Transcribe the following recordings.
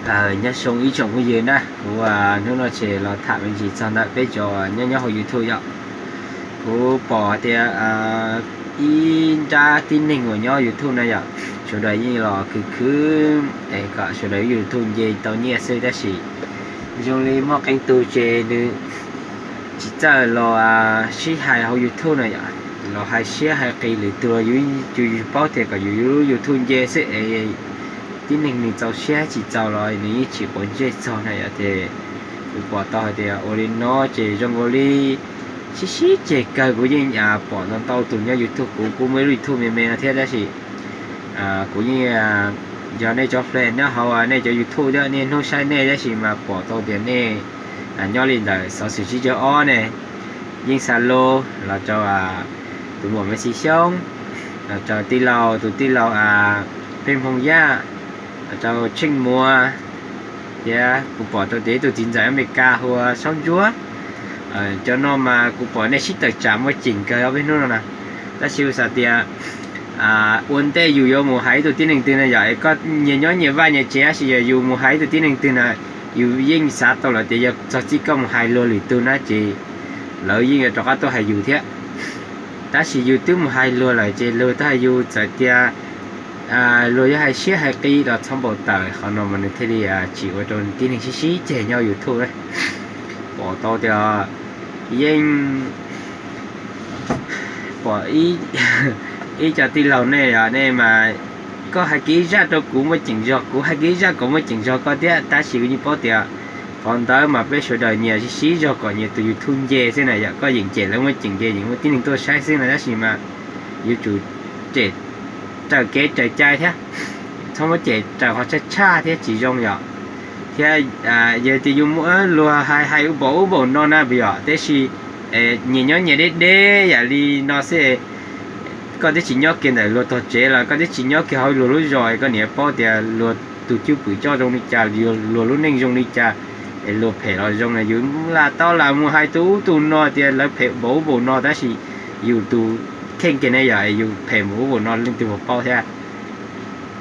Nyob zoo ib tsoom phooj ywg na, kuv hnub no ces los tham me ntsis txog ntawm peb cov nyob nyob hauv YouTube yom. Kuv pom tias ib nrab tib neeg uas nyob YouTube na yom, sawv daws yeej los khwv khwv es kom sawv daws YouTube nce tau nyiaj xwb, tab sis zoo li muaj qee tug ces nws tsis txawj los sib hais hauv YouTube na yom, los hais siab hais qis lwm tus los yus tsis paub tias kom yus YouTube nce xwb es tib neeg nws txaus siab tsis txaus los nws yeej tsis quav ntsej txog na yom. Ces kuv pom tau hais tias ua li no ces zoo ua li sib sib ceg kawg. Kuv yeej pom ntau ntau tus nyob YouTube, kuv kuj muaj ib lub YouTube me me no thiab, tab sis kuv yeej yog nej cov fan nyob hauv nej cov YouTube thiab, niaj hnub saib nej, tab sis mas pom tau tias nej nyob li ntawm xov xwm tsib caug ob ne, yeej xa lus los rau tus muam Me Xis Xyoob, los rau tij laug, tus tij laug Pheej Hmoo Yaj, los rau Tsheej Muas, thiab kuv pom rau tias ib tug txiv ntxawm Amelikas hu ua Saub Ntsuab. Cov no mas kuv pom nej sib tawm tsam muaj ceem kawg ob peb hnub no na. Tab sis kuv xav tias ua ntej yus yuav mus hais ib tug tib neeg twg na yom, es koj nyias nyob nyias vaj nyias tsev, tab sis yog yus mus hais ib tug tib neeg twg na, yus yeej xav tau lawm tias yog txog txij koj mus hais luag lwm tus na ces lawv yeej yuav rov qab tuaj hais yus thiab. Tab sis yus twb mus hais luag lawm ces luag tuaj hais yus, txawm tias luag yuav hais siab hais qis los txhob npau taws, qhov no mas nws thiaj li tsis ua rau tib neeg sib sib ceg nyob YouTube na. Pom tau tias yeej pom ib co tij laug nej, nej mas koj hais kiag ib zaj rau kuv muaj ceem zog, kuv hais kiag ib zaj kom muaj ceem zog koj thiab, tab sis kuv yeej paub tias qhov ntawd mas peb sawv daws nyias sib sib zog kom nyias tus YouTube nce xwb na yom. Koj yeem cem lawv muaj ceem ces yeem muaj tib neeg tuaj saib xwb na, tab sis mas yuav tsum cem raws kev raws cai thiab, txhob muab cem raws qhov tshaj tshaj thiab tsis zoo yom. Thiab yog tias yus muab luag hais hais ub npaum ub npaum no na puas yom, tiam sis nyias nyob nyias deb deb yam li no xwb, koj twb tsis nyob kiag ntawm luag tog tsev los koj twb tsis nyob kiag hauv luag lub zos, koj niam paub tias luag tus cwj pwm coj zoo li cas, luag lub neej zoo li cas, es luag phem los zoo na yus lam tau lam mus hais tus ub tus no tias lawv phem npaum ub npaum no, tab sis yus tus kheej kiag ne yom, yus phem npaum ub npaum no leej twg puas paub thiab.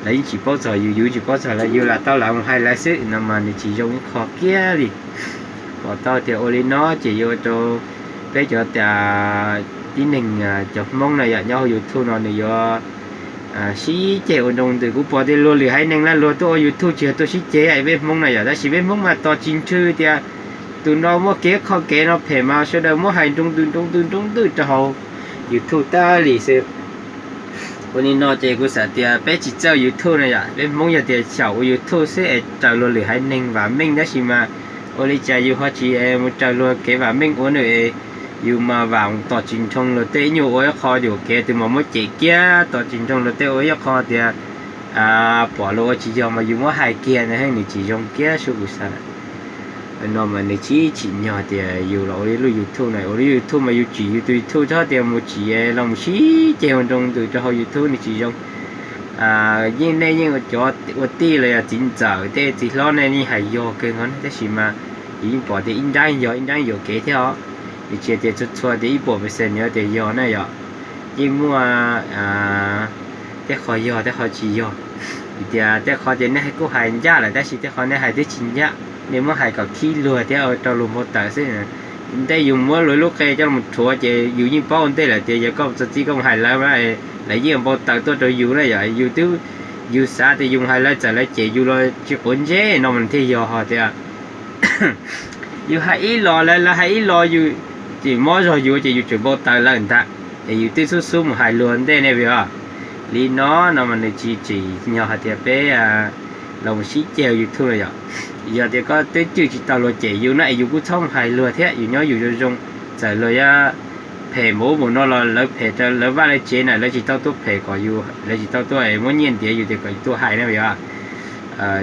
Lawv yeej tsis paub txog yus, yus tsis paub txog lawv, yus lam tau lam mus hais lawv xwb no mas nws tsis zoo ib qho kiag li. Pom tau tias ua li no ces yuav ua rau peb cov tib neeg cov Hmoob na yom, nyob hauv YouTube no nws yuav sib ceg ua nroo ntws. Kuv pom tias luag lwm haiv neeg na luag tuaj ua YouTube tsis yog tuaj sib ceg peb Hmoob na yom, tab sis peb Hmoob mas tos tsis nrhw tias tus no muaj kev qho kev no phem mas sawv daws muab hais nroo ntws nroo ntws nroo ntws rau hauv YouTube tag li xwb. Ua li no ces kuv xav tias peb tsis txawj YouTube na yom, peb Hmoob yog tias xyaum ua YouTube xwb es raws luag lwm haiv neeg vam meej, tab sis mas ua li cas yus ho tsis mus raws luag kev vam meej ua nws, yus mas vam mus tos tsis nrhoo luag tej ib nyuag ua ib qho yuam kev, tus mas muab cem kiag tos tsis nrhoo luag tej ua ib qho tias pom luag ua tsis yog mas yus muab hais kiag na, nws tsis zoo kiag sub kuv xav. No mas nws tsis tsim nyog tias yus los ua ib lub YouTube na, ua lub YouTube mas yus tsim yus tus YouTube txhob tias mus tsim los mus sib ceg ua nroo ntws rau hauv YouTube nws tsis zoo. Yeej nej yeej cov ua tij los yog txiv ntxawm tej txiv hlob nej yeej hais yog kawg nkaus na, tab sis mas yus yeej pom tias ib nrab yog ib nrab yuam kev thiab os. Nws tsis tias txhua txhua tias ib puas percent nws tias yog na yom. Yeej muaj tej qho yog tej qho tsis yog. Vim tias tej qho ces nej kuj hais ncaj lawm tab sis tej qho nej hais twb tsis ncaj, nej muab hais kom khib luag thiab ua rau luag npau taws xwb. Ntej yus muab luag lub qe coj los rhuav ces yus yeej paub ua ntej lawm tias yog koj txog txij koj mus hais lawv mas lawv yeej npau taws tuaj rau yus na yom. Yus twb, yus xav tias yus mus hais lawv txawm lawv cem yus los tsis quav ntsej no mas thiaj yog hos tias yus hais ib los lawv, lawv hais ib los yus, ces mob zog yus ces yus tseem npau taws lawm ntag. Es yus twb xub xub mus hais luag ntej ne puas yog? Li no no mas nws tsis tsim nyog hais tias peb los mus sib ceg YouTube no yom. Yog tias koj twb cwj tsis tau luag cem yus na es yus kuj txhob mus hais luag thiab, yus nyob yus zoo zoo. Txawm luag yuav phem npaum ub npaum no los lawv phem rau lawv vaj lawv tsev na, lawv tsis tau tuaj phem kom yus, lawv tsis tau tuaj muab nyiaj ntiav yus tias kom yus tuaj hais na puas yog?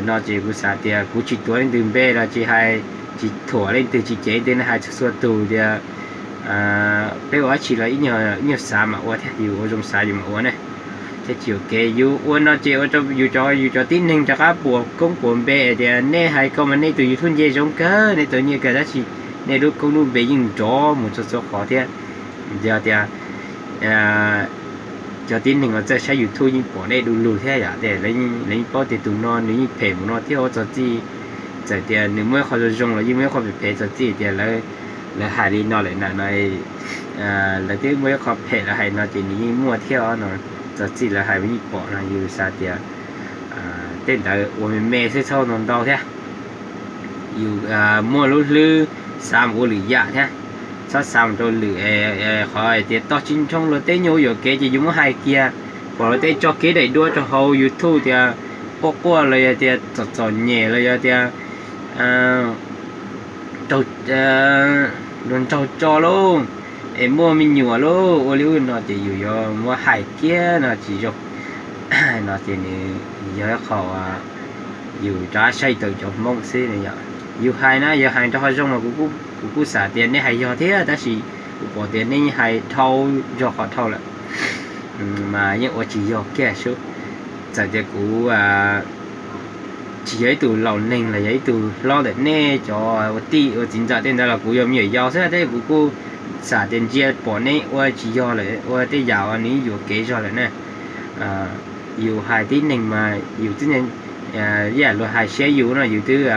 No ces kuv xav tias kuv tsis tuav leej twg npe los tsis hais, tsis thuam leej twg tsis cem leej twg na, hais txhua txhua tus tias peb ua dab tsi los ib nyuag xav mam ua thiab, yus ua zoo xav yus mam ua ne. Thiab tsis yuam kev yus ua no ces ua rau yus cov, yus cov tib neeg rov qab puas koob puas npe tias nej hais ko mas nej tus YouTube nce zoo kawg, nej tau nyiaj kawg, tab sis nej lub koob lub npe yeej nrov mus txhua txhua qhov thiab. Yog tias cov tib neeg uas txawj saib YouTube yeej pom nej du lug thiab yom, tias lawv yeej paub tias tus no nws yeej phem mus no thiab ua txog txij, txawm tias nws muaj ib qho zoo zoo los yeej muaj ib qho phem phem txog txij tias lawv hais li no lawm na no, lawv twb muaj ib qho phem lawv hais no ces nws yeej muaj thiab no, txog txij lawv hais yeej pom no yus xav tias tej ntawd ua me me xwb txhob ntau ntau thiab. Yus muaj lub hlwb xav mus ua lwm yam thiab, txhob xav mus rau lwm, qhov tias tog tsis ntsoov luag tej nyuag yuam kev ces yus muab hais kiag, pom luag tej tso kev daim duab rau hauv YouTube tias quaj quaj los yog tias txom txom nyem los yog tias luag nraug tso lauj, es muaj me nyuam lauj, ua li ub no ces yus yuav muab hais kiag no tsis zoo no ces nws yog ib qho yus rov saib tawm cov Hmoob xwb no yom. Yus hais na yog hais rau qhov zoo mas kuv kuj xav tias nej hais yog thiab tab sis kuv pom tias nej hais dhau zog qhov dhau lawm mas yeej ua tsis yog kiag sub. Txawm tias kuv tsis yog ib tug laus neeg los yog ib tug hlob ntawm nej cov ua tij ua txiv ntxawm tej ntawd los kuv yog me nyuam yaus xwb tab sis kuv kuj xav tias ntsia pom nej ua tsis yog lawm ua tej yam uas nws yuam kev zog lawm na. Yus hais tib neeg mas yus twb ib yam luag hais siab yus no yus twb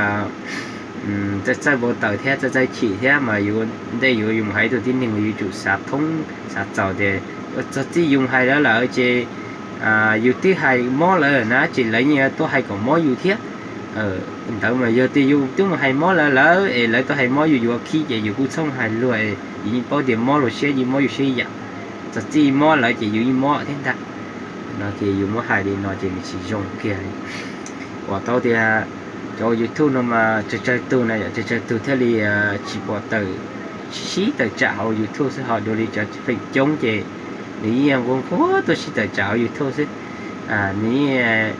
txawj txawj npau taws thiab txawj txawj chim thiab mas yus ntej yuav yus mus hais ib tug tib neeg mas yus tsum xav thoob xav txaus tias txog txij yus hais lawv lawm ces yus twb hais mob lawv na ces lawv yeej tuaj hais kom mob yus thiab. Ntawd mas yog tias yus twb mus hais mob lawv lawm es lawv tuaj hais mob yus yuav khib ces yus kuj txhob mus hais luag, yus yeej paub tias mob luag siab yeej mob yus siab ib yam, txog txij mob lawv ces yus yeej mob thiab ntag. No ces yus muab hais li no ces nws tsis zoo kiag li. Pom tau tias cov YouTube no mas tsawg tsawg tug na yom, tsawg tsawg tug thiaj li tsis pom tawm, sib sib tawm tsam hauv YouTube xwb ho dua li cov feem coob ces nws yeej nquag nquag tuaj sib tawm tsam hauv YouTube xwb. Nws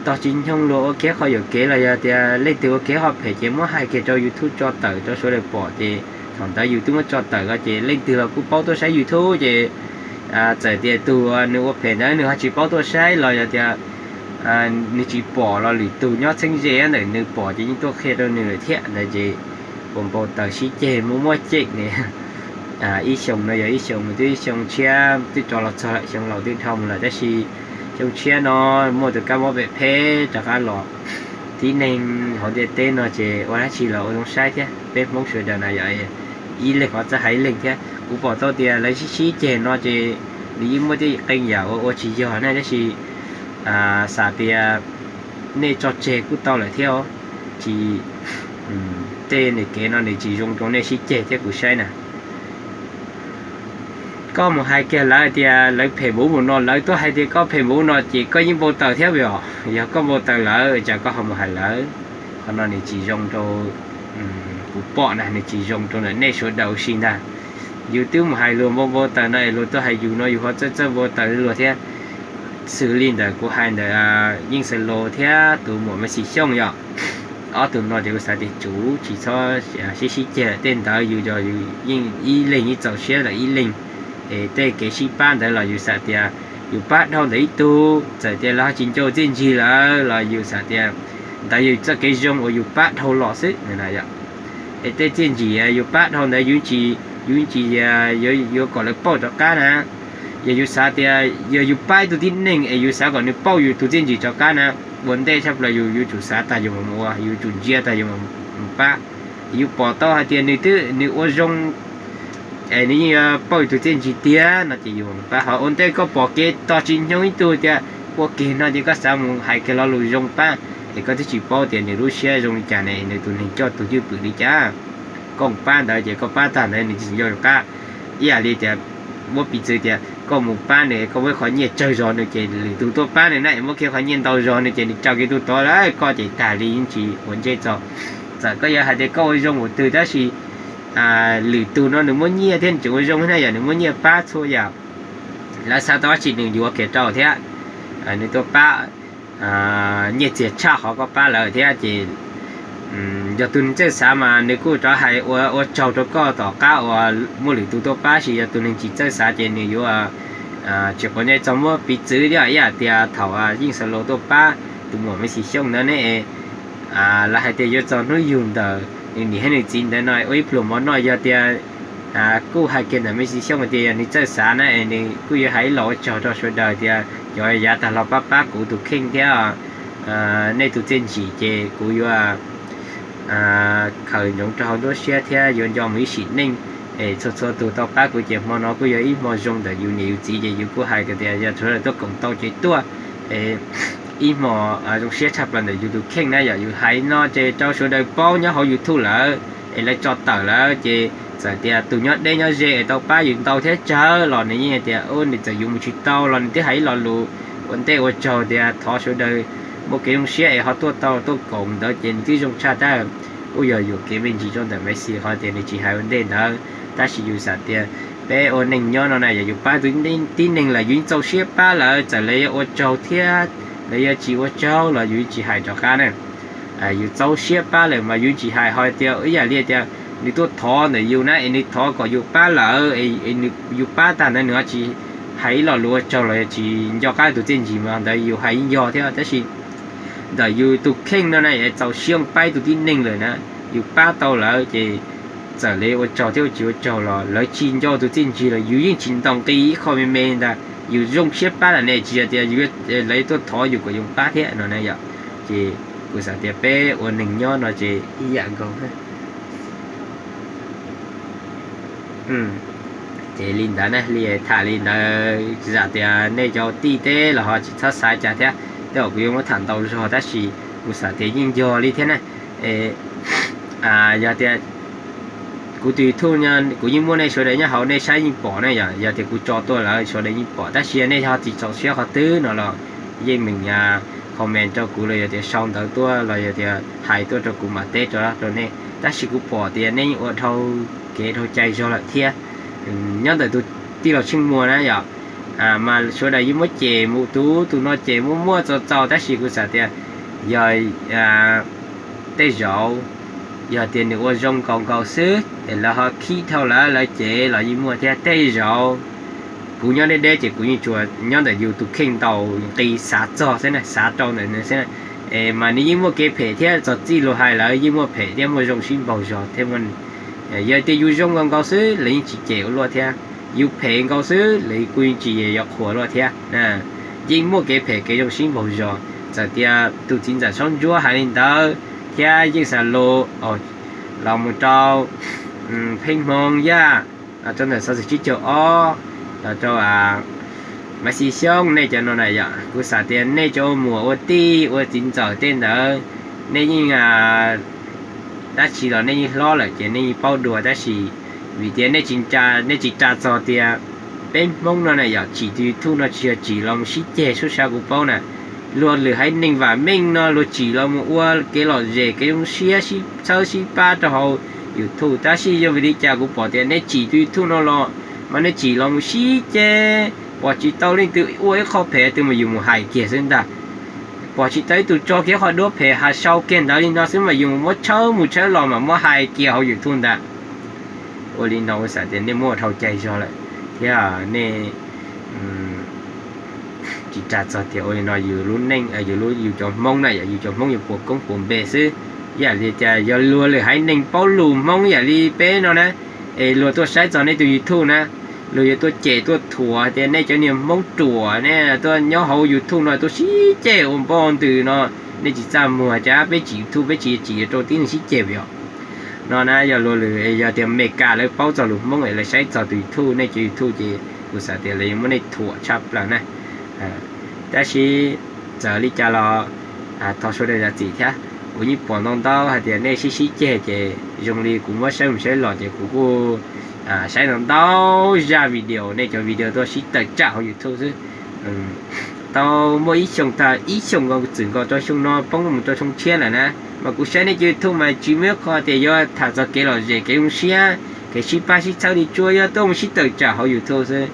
tog tsis ntsoov luag ua kev qhov yuam kev los yog tias leej twg ua kev qhov phem ces muab hais kiag rau YouTube tso tawm rau sawv daws pom ces thaum ntawd yus twb muab tso tawm ko ces leej twg los kuj paub tuaj saib YouTube ces txawm tias tus nws ua phem ntawd nws ho tsis paub tuaj saib los yog tias nws tsis pom los lwm tus nyob txheeb ze ntawm nws pom ces yeej tuaj qhia rau nws lawm thiab ntawd ces ua npau taws sib ceg muaj muaj ceem ne. Ib xyoo no yog ib xyoo twb xyoo tshiab twb rov los txog lawm, xyoo laus twb dhau mus lawm tab sis xyoo tshiab no muaj tus kab mob phem phem rov qab los. Tib neeg hauv ntiaj teb no ces ua dab tsi los ua zoo saib thiab, peb Hmoob sawv daws na yog ib leeg ho txawj hais ib leeg thiab. Kuv pom tau tias lawv sib sib ceg no ces nws yeej muaj tej qee yam uas ua tsis yog na tab sis xav tias nej tso tseg kuj tau lawm thiab os. Tsis, tej nws kev no nws tsis zoo rau nej sib ceg thiab kuv saib na. Koj mus hais kiag lawv tias lawv phem npaum ub no, lawv tuaj hais tias koj phem npaum ub no ces koj yeej npau taws thiab os. Yog koj npau taws lawm cas koj ho mus hais lawv? Qhov no nws tsis zoo rau, kuv pom na nws tsis zoo rau ntawm nej sawv daws ua si ntag. Yus twb mus hais luag npau npau taws no es luag tuaj hais yus no yus ho txawj txawj npau taws luag thiab. Xws li ntawm kuv hais ntawm Yeej Xaus Los thiab tus muam Me Xis Xyooj yom. Ob tug no ces kuv xav tias tsum tsis txhob sib sib ceg lawm, tej ntawd yus yog yus yeej ib leeg ib txaus siab lawm ib leeg. Es tej kev sib pab ntawd los yus xav tias yus pab dhau ntawm ib tug, txawm tias lawv ho tsis nco txiaj ntsig lawm los yus xav tias ntawd yog txoj kev zoo uas yus pab dhau los xwb. Es tej txiaj ntsig yus pab dhau ntawd yus tsis, yus tsis yuav kom lawv pauj rov qab na. Yog yus xav tias yog yus pab ib tug tib neeg es yus xav kom nws pauj yus tus txiaj ntsig rov qab na, ua ntej tshaj plaws yus yuav tsum xav tag yus mam mus ua, yus tsum ntsia tag yus mam mus pab. Yus pom tau hais tias nws twb nws ua zoo es nws yeej yuav pauj yus tus txiaj ntsig tiag no ces yus mam pab. Ho ua ntej koj pom kev tog tsis ntsoov ib tug tias ua kiag no ces koj xav mus hais kiag lo lus zoo pab, es koj twb tsis paub tias nws lub siab zoo li cas ne, nws tus neeg coj tus cwj pwm li cas. Koj mus pab ntawd ces koj pab tag ntawd nws tsis nco qab. Ib yam li tias muab piv txwv tias koj mus pab nws koj muab qhov nyiaj tsawg zog nws ces lwm tus tuaj pab nws na es muab kiag qhov nyiaj ntau zog nws ces nws tso kiag tus tod lawm koj ces tag li yeej tsis ua ntsej txog. Txawm koj yuav hais tias koj ua zoo mus twg tab sis lwm tus no nws muaj nyiaj thiab nws tseem ua zoo thiab na, yog nws muaj nyiaj pab txhua yam, lawv xav tau dab tsi nws yuav kiag rau thiab. Nws tuaj pab nyiaj txiag tshaj qhov koj pab lawm thiab ces yog tus neeg txawj xav mas nws kuj rov hais ua ua tsaug rau koj tom qab uas muaj lwm tus tuaj pab, sis yog tus neeg tsis txawj xav ces nws yuav tsis quav ntsej txog. Muab piv txwv thiab ib yam tias thaum Yeej Xaus Los tuaj pab tus muam Me Xis Xyooj ntawd ne, lawv hais tias yuav txog hnub yug ntawm nws niam thiab nws txiv ntawd no ua ib pluag mov noj, yog tias Kuj hais kiag ntawm Maiv Xis Xyooj tias yog nws txawj xav na es nws kuj yuav hais ib los ua tsaug rau sawv daws tias cov yav tag los pab pab kuv tus kheej thiab. Nej tus txiaj ntsig ces kuv yuav khaws ntsoov rau hauv nruab siab thiab yuav nco mus ib sim neej. Es txhua txhua tus tau pab kuv ces hmo no kuj yog ib hmo zoo ntawm yus niam yus txiv ces yus kuj hais tias yog sawv daws tuaj koom tau ces tuaj. Ib hmo zoo siab tshaj plaws ntawm yus tus kheej na yom. Yus hais no ces rau sawv daws paub nyob hauv YouTube lawm es lawv tso tawm lawm ces txawm tias tus nyob deb nyob ze es tau pab yus ntau thiab tsawg los nws yeej tias nws txawm yus mus tsis tau los nws twb hais ib lo lus ua ntej ua tsaug tias thov sawv daws muaj kev zoo siab es ho tuaj tau tuaj koom ntawd ces nws twb zoo tshaj tab. Kuj yog yuam kev me ntsis rau ntawm Maiv Xis qhov tias nws tsis hais ua ntej ntawd. Tab sis yus xav tias peb ua neej nyob no na yog yus pab tib neeg lawm yus yeej txaus siab pab lawm txawm lawv yuav ua tsaug thiab lawv yuav tsis ua tsaug los yus yeej tsis hais rov qab na. Yus txaus siab pab lawm mas yus tsis hais ho tias ib yam li tias nws tuaj thov ntawm yus na es nws thov kom yus pab lawm es yus pab tag ntawd nws ho tsis hais ib lo lus ua tsaug los yog tsis nco qab tus txiaj ntsig mas ntawd yus hais yeej yog thiab tab sis ntawm yus tus kheej no na yus txaus siab pab ib tug tib neeg lawm na, yus pab tau lawm ces txawm lawv ua tsaug thiab tsis ua tsaug los lawv tsis nco tus txiaj ntsig los yus yeej tsis ntaus nqi ib qho me me ntag. Yus zoo siab pab lawm ne tsis yog tias lawv tuaj thov yus kom yus pab thiab no na yom. Ces kuv xav tias peb ua neeg nyob no ces ib yam nkaus. Ces li ntawd ne, li tham li ntawd zam tias nej cov tij teb los ho tsis txhob xav cas thiab, tej zaum kuv yuav muab tham ntau zog tab sis kuv xav tias yeej yog li thiab na. Yog tias kuv tus YouTube kuv yeej muaj nej sawv daws nyob hauv nej saib yeej pom ne yom, yog tias kuv tso tuaj lawm sawv daws yeej pom tab sis nej ho tsis txaus siab qhov twg no los yeej meem comment rau kuv los yog tias sau ntawv tuaj los yog tias hais tuaj rau kuv mam teb rau rau nej tab sis kuv pom tias nej yeej ua dhau kev dhau cai zog lawm thiab. Nyob ntawm tus tij laug Tsheej Muas na yom, mas sawv daws yeej muab cem mus tus tus no ces muaj muaj txaus txaus tab sis kuv xav tias yog tej zaum yog tias nws ua zoo nkaus nkaus xwb es lawv ho khib dhau lawv lawv cem los yeej muaj thiab tej zaum. Kuv nyob deb deb ces kuv yeej tsuas nyob ntawm yus tus kheej ntaus nqi xav txog xwb na, xav rau ntawm nws xwb na. Es mas nws yeej muaj kev phem thiab txog txij luag hais lawv yeej muaj phem thiab muaj zoo sib npaug zog thiab. Yog tias yus zoo nkaus nkaus xwb lawv yeej tsis cem ua luaj thiab, yus phem nkaus xwb lawv kuj yeej tsis yuav qhuas luaj thiab. Yeej muaj kev phem kev zoo sib npaug zog txawm tias tus txiv ntxawm Saub Ntsuab hais li ntawd thiab yeej xav lus los mus rau Pheej Hmoo Yaj, los rau ntawm Xov Xwm Tsib Caug Ob, los rau Maiv Xis Xyooj nej cov no na yom, kuv xav tias nej cov ua muam ua tij ua txiv ntxawm tej ntawd nej yeej dab tsi los nej yeej hlob lawm ces nej yeej paub dua tab sis vim tias nej tsis, nej tsis ras txog tias peb Hmoob no na yom, tsim tus YouTube no tsis yog tsim los mus sib ceg sub sab kuv paub na. Luag lwm haiv neeg vam meej no luag tsim los mus ua kev lom zem kev zoo siab sib txhawb sib pab rau hauv YouTube tab sis yog vim li cas kuv pom tias nej tsim tus YouTube no los mas nej tsim los mus sib ceg, pom tsis tau leej twg ua ib qho phem twg mas yus mus hais kiag xwb ntag. Pom tsis tau ib tug tso kiag qhov duab phem has sau kiag ntawd li no xwb mas yus muab tshawb mus tshawb los mas muab hais kiag hauv YouTube ntag. Ua li no kuv xav tias nej muab ua dhau cai zog lawm thiab nej tsis ras txog tias ua li no yus lub neej, yus lub, yus cov Hmoob na yom, yus cov Hmoob yuav puas koob puas npe xwb. Yam li cas yog luag lwm haiv neeg paub lus Hmoob yam li peb no na, es luag tuaj saib txog nej tus YouTube na, luag yuav tuaj cem tuaj thuam tias nej cov niag Hmoob ruam, nej tuaj nyob hauv YouTube no tuaj sib ceg ua npoj ntws no, nej tsis txaj muag cas peb tsim YouTube peb tsis tsim rau tib neeg sib ceg yom. No na yog luag lwm, yog tias Meskas lawv paub txog lus Hmoob es lawv saib txog tus YouTube, nej cov YouTube ces kuv xav tias lawv yuav muab nej thuam tshaj plaws na. Tab sis txawm li cas los thov sawv daws zam txim thiab. Kuv yeej pom ntau ntau hais tias nej sib sib ceg ces zoo li kuv muab saib mus saib los ces kuv kuj saib ntau ntau zaj video nej cov video tuaj sib tawm tsam hauv YouTube xwb. Tau muaj ib xyoos tag ib xyoos nkaus txwm nkaus rau xyoo no poob mus rau xyoo tshiab lawm na, mas kuv saib nej cov YouTube mas tsis muaj ib qho tias yuav tham txog kev lom zem kev zoo siab kev sib pab sib txhawb li tsuas yog tuaj mus sib tawm tsam hauv YouTube xwb.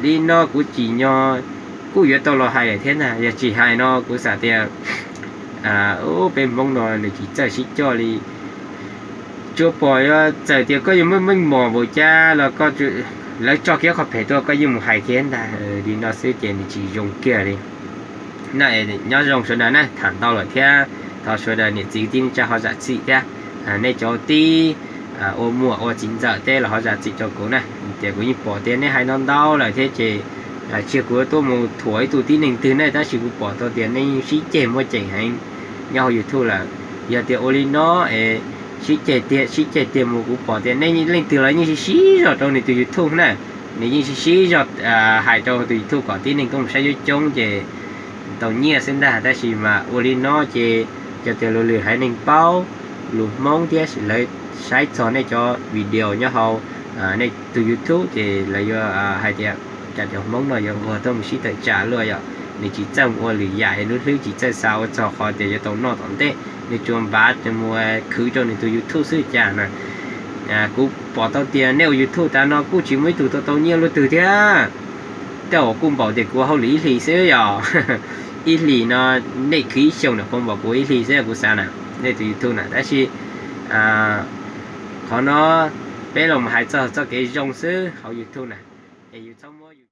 Li no kuv tsim nyog kuj yuav tau los hais lawm thiab ntag, yog tsis hais no kuv xav tias peb Hmoob no nws tsis txawj sib coj li. Tsuas pom yuav txawm tias koj yuav muaj meej mom npaum cas los lawv tso kiag qhov phem tuaj koj yeej mus hais kiag ntag. Li no xwb ces nws tsis zoo kiag li. Na, nyob zoo sawv daws na, tham ntau lawm thiab, thov sawv daws niam txiv kwv tij neej tsa ho zam txim thiab. Nej cov tib ua muam ua txiv ntxawm tej los ho zam txim rau kuv na. Tias kuv yeej pom tias nej hais ntau ntau lawm thiab ces tsis yog kuv tuaj mus thuam ib tug tib neeg twg ne, tab sis kuv pom tau tias nej yeej sib ceg muaj ceem heev nyob hauv YouTube lawm. Yog tias ua li no es sib ceg tiag, sib ceg tiag mus, kuv pom tias nej leej twg los yeej sib sib zog rau nws tus YouTube na. Nws yeej sib sib zog hais rau tus YouTube kom tib neeg tuaj mus saib coob coob ces tau nyiaj xwb ntag. Tab sis mas ua li no ces yog tias luag lwm haiv neeg paub lus Hmoob thiab lawv saib txog nej cov video nyob hauv nej tus YouTube ces lawv yuav hais tias cas cov Hmoob no yuav nquag tuaj mus sib tawm tsam luaj yom. Nws tsis txawj mus ua lwm yam es lub hlwb tsis txawj xav ua txog qhov tias yuav tau noj tom ntej, nws tsuas npav mus khwv rau nws tus YouTube xwb cas na. Kuv pom tau tias nej ua YouTube tas no kuj tsis muaj ib tug tau tau nyiaj luaj twg thiab. Tej uas kuj npaum tias kuv ua hauj lwm ib hlis xwb yom. Ib hlis no nej khwv ib xyoos nws kuj npaum kuv ib hlis xwb kuv xav na, nej tus YouTube na. Tab sis qhov no peb los hais txog txoj kev zoo xwb hauv YouTube na, es yus txhob muab